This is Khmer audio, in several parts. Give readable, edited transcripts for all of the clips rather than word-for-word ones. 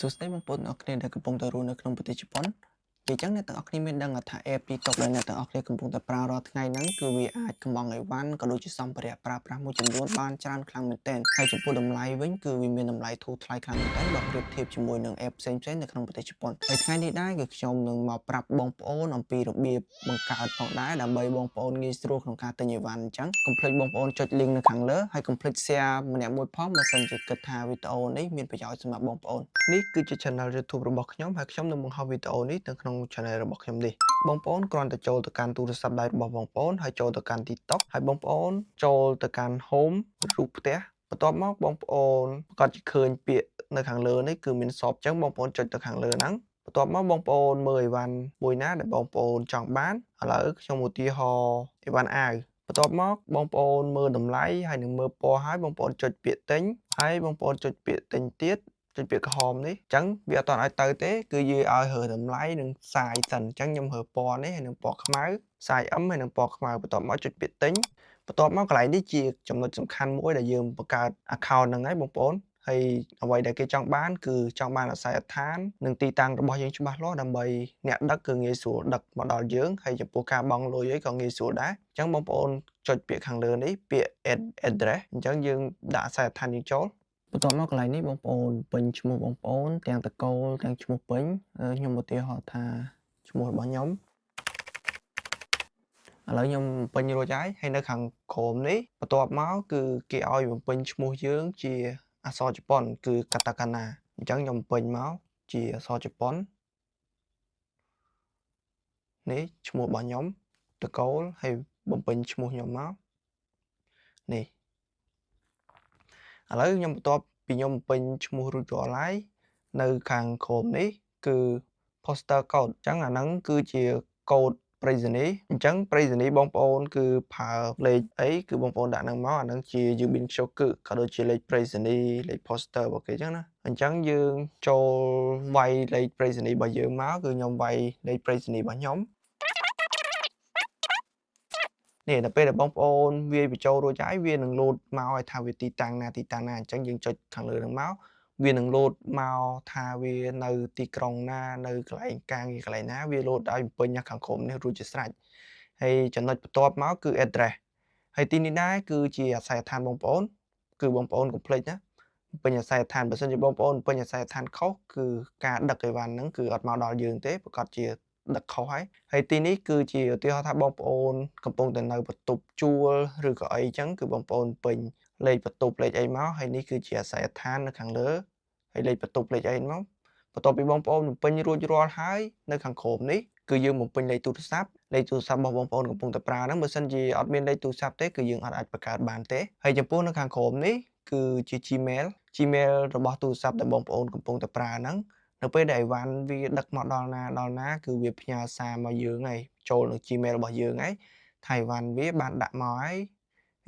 សួស្តីបងប្អូនទាំងអស់គ្នាដែលកំពុងតែរស់នៅក្នុងប្រទេសជប៉ុននិយាយចឹងអ្នកទាំងអស់គ្នាមានដឹងថា app TikTok ដែលអ្នកទាំងអស់គ្នាកំពុងតែប្រើរាល់ថ្ងៃហ្នឹងគឺវាអាចកម្ម៉ង់អីវ៉ាន់ក៏ដូចជាសម្ភារៈប្រើប្រាស់មួយចំនួនបានច្រើនខ្លាំងមែនទែនហើយចំពោះតម្លៃវិញគឺវាមានតម្លៃធូរថ្លៃខ្លាំងមែនទែនបើប្រៀបធៀបជាមួយនឹង app ផ្សេងៗនៅក្នុងប្រទេសជប៉ុនហើយថ្ងៃនេះដែរគឺខ្ញុំនឹងមកប្រាប់បងប្អូនអំពីរបៀបបង្កើតផងដែរដើម្បីបងប្អូនងាយស្រួលក្នុងការទិញអីវ៉ាន់អញ្ចឹងកុំភ្លេចបងប្អូនចុច link នៅខាងលើហើយកុំភ្លេច share ម្នាក់មួយផងបើសិនជាគិតថាវីដេអូនេះមានប្រយោជន៍សម្រាប់បងប្អូននេះគឺជា channel YouTube របស់ខ្ញុំហើយខ្ញុំនឹងបង្ហោះវីដេអូនេះនៅក្នុង channel របស់ខ្ញុំនេះបងប្អូនគ្រាន់តែចូលទៅកាន់ទូរស័ព្ទដៃរបស់បងប្អូនហើយចូលទៅកាន់ TikTok ហើយបងប្អូនចូលទៅកាន់ home រូបផ្ទះបន្ទាប់មកបងប្អូនប្រាកដជាឃើញពាក្យនៅខាងលើនេះគឺមាន shop អញ្ចឹងបងប្អូនចុចទៅខាងលើហ្នឹងបន្ទាប់មកបងប្អូនមើលអីវ៉ាន់មួយណាដែលបងប្អូនចង់បានឥឡូវខ្ញុំឧទាហរណ៍អីវ៉ាន់អាវបន្ទាប់មកបងប្អូនមើលតម្លៃហើយនឹងមើលពណ៌ហើយបងប្អូនចុចពាក្យទិញហើយបងប្អូនចុចពាក្យទិញទៀតចុចពាក្យក្រហមនេះអញ្ចឹងវាអត់ទាន់ឲ្យទៅទេគឺយើងឲ្យរើសតម្លៃនិង size សិនអញ្ចឹងខ្ញុំរើសពណ៌នេះហើយនឹងពណ៌ខ្មៅ size M ហើយនឹងពណ៌ខ្មៅបន្ទាប់មកចុចពាក្យទិញបន្ទាប់មកកន្លែងនេះជាចំណុចសំខាន់មួយដែលយើងបង្កើត account ហ្នឹងហើយបងប្អូនហើយអ្វីដែលគេចង់បានគឺចង់បានអាសយដ្ឋាននិងទីតាំងរបស់យើងច្បាស់លាស់ដើម្បីអ្នកដឹកគឺងាយស្រួលដឹកមកដល់យើងហើយចំពោះការបង់លុយអីក៏ងាយស្រួលដែរអញ្ចឹងបងប្អូនចុចពាក្យខាងលើនេះពាក្យ add address អញ្ចឹងយើងដាក់អាសយដ្ឋានយើងចូលបន្ទាប់មកកន្លែងនេះបងប្អូនពេញឈ្មោះបងប្អូនទាំងត្រកូលទាំងឈ្មោះពេញខ្ញុំឧទាហរណ៍ថាឈ្មោះរបស់ខ្ញុំឥឡូវខ្ញុំបំពេញរួចហើយហើយនៅខាងក្រោមនេះបន្ទាប់មកគឺគេឲ្យបំពេញឈ្មោះយើងជាអក្សរជប៉ុនគឺកាតាកាណាអញ្ចឹងខ្ញុំបំពេញមកជាអក្សរជប៉ុននេះឈ្មោះរបស់ខ្ញុំត្រកូលហើយបំពេញឈ្មោះខ្ញុំមកនេះឥឡូវខ្ញុំបន្ទាប់ពីខ្ញុំបំពេញឈ្មោះរួចរាល់ហើយនៅខាងក្រោមនេះគឺ postal code អញ្ចឹងអាហ្នឹងគឺជាកូដប្រៃសណីយ៍អញ្ចឹងប្រៃសណីយ៍បងប្អូនគឺប្រើលេខអីគឺបងប្អូនដាក់ហ្នឹងមកអាហ្នឹងជា 郵便局 ក៏ដូចជាលេខប្រៃសណីយ៍លេខ poster របស់គេអញ្ចឹងណាអញ្ចឹងយើងចូលវាយលេខប្រៃសណីយ៍របស់យើងមកគឺខ្ញុំវាយលេខប្រៃសណីយ៍របស់ខ្ញុំនេះដល់ពេលដែលបងប្អូនវាយបញ្ចូលរួចហើយវានឹងលោតមកឲ្យថាវាទីតាំងណាទីតាំងណាអញ្ចឹងយើងចុចខាងលើហ្នឹងមកវានឹងលោតមកថាវានៅទីក្រុងណានៅកន្លែងការងារកន្លែងណាវាលោតឲ្យបំពេញខាងក្រោមនេះរួចជាស្រេចហើយចំណុចបន្ទាប់មកគឺ address ហើយទីនេះដែរគឺជាអាសយដ្ឋានបងប្អូនគឺបងប្អូនកុំភ្លេចណាបំពេញអាសយដ្ឋានបើសិនជាបងប្អូនបំពេញអាសយដ្ឋានខុសគឺការដឹកអីវ៉ាន់ហ្នឹងគឺអត់មកដល់យើងទេប្រាកដជាដឹកខុសហើយហើយទីនេះគឺជាឧទាហរណ៍ថាបងប្អូនកំពុងតែនៅបន្ទប់ជួលឬក៏អីចឹងគឺបងប្អូនពេញលេខបន្ទប់លេខអីមកហើយនេះគឺជាអាសយដ្ឋាននៅខាងលើហើយលេខបន្ទប់លេខអីមកបន្ទាប់ពីបងប្អូនបំពេញរួចរាល់ហើយនៅខាងក្រោមនេះគឺយើងបំពេញលេខទូរស័ព្ទលេខទូរស័ព្ទរបស់បងប្អូនកំពុងតែប្រើហ្នឹងបើសិនជាអត់មានលេខទូរស័ព្ទទេគឺយើងអត់អាចបង្កើតបានទេហើយចំពោះនៅខាងក្រោមនេះគឺជា Gmail របស់ទូរស័ព្ទដែលបងប្អូនកំពុងតែប្រើហ្នឹងនៅពេលដែលអីវ៉ាន់វាដឹកមកដល់ណាដល់ណាគឺវាផ្ញើសារមកយើងហើយចូលនៅ Gmail របស់យើងហើយថាអីវ៉ាន់វាបានដាក់មកហើយ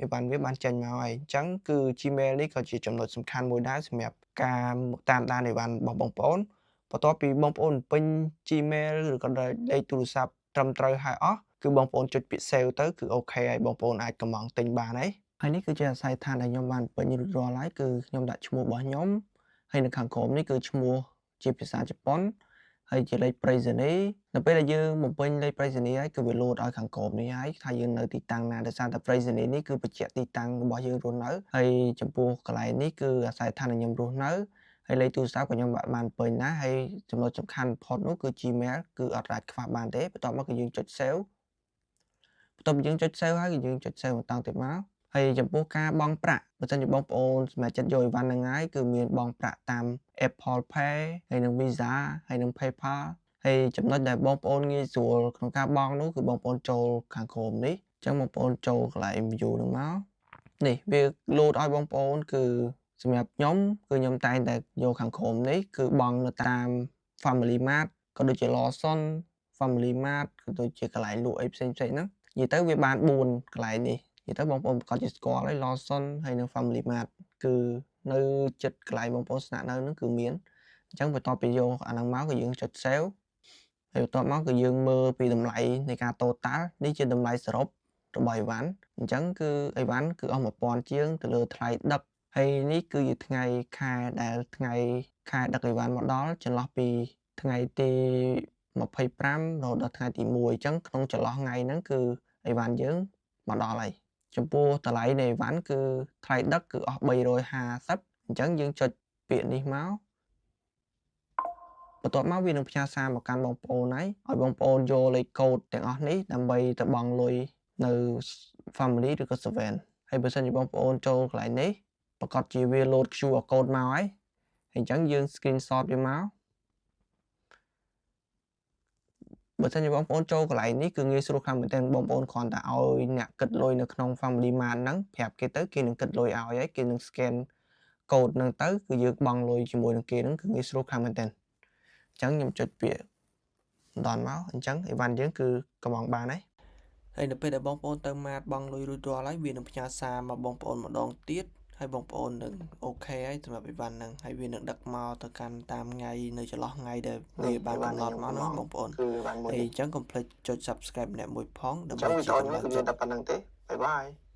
អីវ៉ាន់វាបានចេញមកហើយអញ្ចឹងគឺ Gmail នេះក៏ជាចំណុចសំខាន់មួយដែរសម្រាប់ការតាមដានអីវ៉ាន់របស់បងប្អូនបន្ទាប់ពីបងប្អូនពេញ Gmail ឬក៏លេខទូរស័ព្ទត្រឹមត្រូវហើយអស់គឺបងប្អូនចុចពាក្យ save ទៅគឺ OK ហើយបងប្អូនអាចកម្ម៉ង់ទិញបានហើយហើយនេះគឺជាអាស័យដ្ឋានដែលខ្ញុំបានពេញរួចរាល់ហើយគឺខ្ញុំដាក់ឈ្មោះរបស់ខ្ញុំហើយនៅខាងក្រោមនេះគឺឈ្មោះជាភាសាជប៉ុនហើយជាលេខប្រៃសណីយ៍នៅពេលដែលយើងបំពេញលេខប្រៃសណីយ៍ហើយគឺវាលោតឲ្យខាងក្រោមនេះហើយថាយើងនៅទីតាំងណាដោយសារតែប្រៃសណីយ៍នេះគឺបញ្ជាក់ទីតាំងរបស់យើងរស់នៅហើយចំពោះកន្លែងនេះគឺអាស័យដ្ឋានដែលខ្ញុំរស់នៅហើយលេខទូរស័ព្ទក៏ខ្ញុំបានពេញដែរហើយចំណុចសំខាន់បំផុតនោះគឺ Gmail គឺអត់អាចខ្វះបានទេបន្ទាប់មកគឺយើងចុច save បន្ទាប់ពីយើងចុច save ហើយគឺយើងចុច save បន្តទៀតមកហើយចំពោះការបង់ប្រាក់បើសិនជាបងប្អូនសម្រាប់ចិត្តយកអីវ៉ាន់ហ្នឹងហើយគឺមានបង់ប្រាក់តាម Apple Pay ហើយនិង Visa ហើយនិង PayPal ហើយចំណុចដែលបងប្អូនងាយស្រួលក្នុងការបង់នោះគឺបងប្អូនចូលខាងក្រោមនេះអញ្ចឹងបងប្អូនចូលកន្លែង view ហ្នឹងមកនេះវាលោតឲ្យបងប្អូនគឺសម្រាប់ខ្ញុំគឺខ្ញុំតែងតែយកខាងក្រោមនេះគឺបង់នៅតាម Family Mart ក៏ដូចជា Lawson Family Mart ក៏ដូចជាកន្លែងលក់អីផ្សេងៗហ្នឹងនិយាយទៅវាបាន4កន្លែងនេះនិយាយទៅបងប្អូនប្រាកដជាស្គាល់ហើយ Lawson ហើយនិង Family Mart គឺនៅជិតកន្លែងបងប្អូនស្នាក់នៅហ្នឹងគឺមានអញ្ចឹងបន្ទាប់ពីយកអាហ្នឹងមកគឺយើងចុច save ហើយបន្ទាប់មកគឺយើងមើលពីតម្លៃនៃការ total នេះជាតម្លៃសរុបរបស់អីវ៉ាន់អញ្ចឹងគឺអីវ៉ាន់គឺអស់1000ជាងទៅលើថ្លៃដឹកហើយនេះគឺជាថ្ងៃខែដែលថ្ងៃ ខែដឹកអីវ៉ាន់មកដល់ចន្លោះពីថ្ងៃទី25រហូតដល់ថ្ងៃទី1អញ្ចឹងក្នុងចន្លោះថ្ងៃហ្នឹងគឺអីវ៉ាន់យើងមកដល់ហើយចំពោះតម្លៃនៃអីវ៉ាន់គឺថ្លៃដឹកគឺអស់350អញ្ចឹងយើងចុចពាក្យនេះមកបន្ទាប់មកវានឹងផ្ញើសារមកកាន់បងប្អូនហើយឲ្យបងប្អូនយកលេខកូដទាំងអស់នេះដើម្បីទៅបង់លុយនៅ Family ឬក៏ Seven ហើយបើសិនជាបងប្អូនចូលកន្លែងនេះប្រកាសជាវា load QR code មកហើយអញ្ចឹងយើង screenshot វាមកបើសិនជាបងប្អូនចូលកន្លែងនេះគឺងាយស្រួលខ្លាំងមែនទែនបងប្អូនគ្រាន់តែឲ្យអ្នកគិតលុយនៅក្នុង Family Mart ហ្នឹងប្រាប់គេទៅគេនឹងគិតលុយឲ្យហើយគេនឹង scan កូដហ្នឹងទៅគឺយើងបង់លុយជាមួយនឹងគេហ្នឹងគឺងាយស្រួលខ្លាំងមែនទែនអញ្ចឹងខ្ញុំចុចពាក្យ done មកអញ្ចឹងអីវ៉ាន់យើងគឺកំងបានហើយហើយនៅពេលដែលបងប្អូនទៅ mart បង់លុយរួចរាល់ហើយវានឹងផ្ញើសារមកបងប្អូនម្ដងទៀតហើយបងប្អូននឹង OK ហើយសម្រាប់អីវ៉ាន់ហ្នឹងហើយវានឹងដឹកមកទៅកាន់តាមថ្ងៃនៅចន្លោះថ្ងៃដែលវាបានកំណត់មកណាបងប្អូន គឺបានមួយ ហើយអញ្ចឹងកុំភ្លេចចុច Subscribe ម្នាក់មួយផង អ ដើម្បី ញ្ចឹងវីដេ ជា អូនេះ កម្លាំងចិត្ត គឺមានតែប៉ុណ្្នឹងទេbye bye.